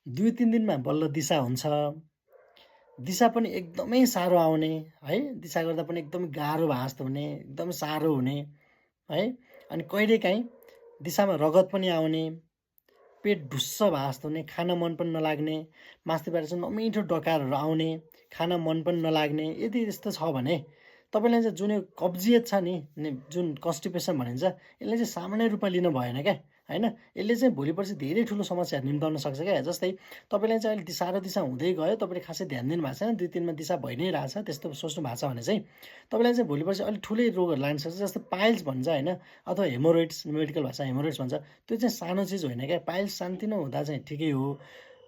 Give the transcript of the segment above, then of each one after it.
2-3 दिनमा बल्ल दिसा हुन्छ। दिसा पनि एकदमै साह्रो आउने है, दिसा गर्दा पनि एकदमै गाह्रो भए जस्तो हुने, एकदम साह्रो हुने है। अनि कहिलेकाहीँ दिसामा रगत पनि आउने, पेट ढुस्स भए जस्तो हुने, खान मन पनि नलाग्ने, मास्तिबाट चाहिँ नमिठो डकारहरू आउने, खान मन पनि नलाग्ने। यदि यस्तो छ भने तपाईँलाई चाहिँ जुन यो कब्जियत छ नि जुन कन्स्टिपेसन भनिन्छ, यसलाई चाहिँ सामान्य रूपमा लिनु भएन क्या, होइन? यसले चाहिँ भोलिपर्सि धेरै ठुलो समस्याहरू निम्ताउन सक्छ क्या। जस्तै तपाईँलाई चाहिँ अहिले साह्रो दिसा हुँदै गयो, तपाईँले खासै ध्यान दिनु भएको छैन, 2-3 मा दिसा भइ नै रहेछ, त्यस्तो सोच्नु भएको छ भने चाहिँ तपाईँलाई चाहिँ भोलिपर्सि अलिक ठुलै रोगहरू लाग्न सक्छ। जस्तो पाइल्स भन्छ होइन, अथवा हेमोरोइड्स, मेडिकल भाषामा हेमोरोइड्स भन्छ। त्यो चाहिँ सानो चिज होइन क्या। पाइल्स सानोतिनो हुँदा चाहिँ ठिकै हो।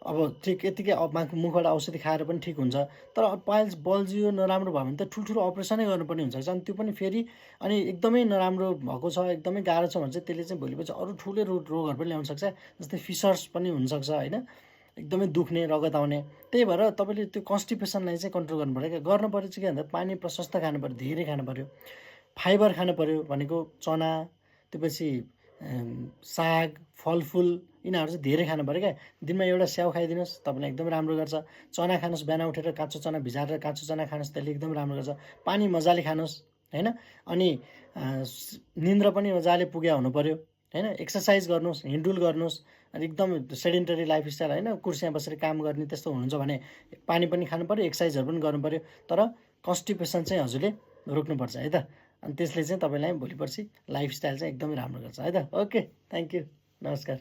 अब ठिक यत्तिकै मुखबाट औषधि खाएर पनि ठिक हुन्छ। तर अब पाइल्स बल्झियो, नराम्रो भयो भने त ठुल्ठुलो अपरेसनै गर्नुपर्ने हुन्छ। अनि त्यो पनि फेरि अनि एकदमै नराम्रो भएको छ, एकदमै गाह्रो छ भने चाहिँ त्यसले चाहिँ भोलिपछि अरू ठुलो रोगहरू पनि ल्याउन सक्छ। जस्तै फिसर्स पनि हुनसक्छ होइन, एकदमै दुख्ने, रगत आउने। त्यही भएर तपाईँले त्यो कन्स्टिपेसनलाई चाहिँ कन्ट्रोल गर्नुपर्यो क्या। गर्नुपर्यो चाहिँ के भन्दा पानी प्रशस्त खानुपर्यो, धेरै खानुपर्यो। फाइबर खानुपर्यो भनेको चना, त्यसपछि साग, फलफुल यिनीहरू चाहिँ धेरै खानुपर्यो क्या। दिनमा एउटा स्याउ खाइदिनुहोस्, तपाईँलाई एकदम राम्रो गर्छ। चना खानुहोस्, बिहान उठेर काँचो चना भिजाएर काँचो चना खानुहोस्, त्यसले एकदम राम्रो गर्छ। पानी मजाले खानुहोस् होइन। अनि निन्द्रा पनि मजाले पुग्या हुनुपर्यो होइन। एक्सर्साइज गर्नुहोस्, हिँडडुल गर्नुहोस्। अनि एकदम सेडेन्टरी लाइफस्टाइल होइन, कुर्सीमा बसेर काम गर्ने त्यस्तो हुनुहुन्छ भने पानी पनि खानुपर्यो, एक्सर्साइजहरू पनि गर्नुपर्यो। तर कन्स्टिपेसन चाहिँ हजुरले रोक्नुपर्छ है त। अनि त्यसले चाहिँ तपाईँलाई भोलिपर्सि लाइफस्टाइल चाहिँ एकदमै राम्रो गर्छ है त। ओके, थ्याङ्क यू, नमस्कार।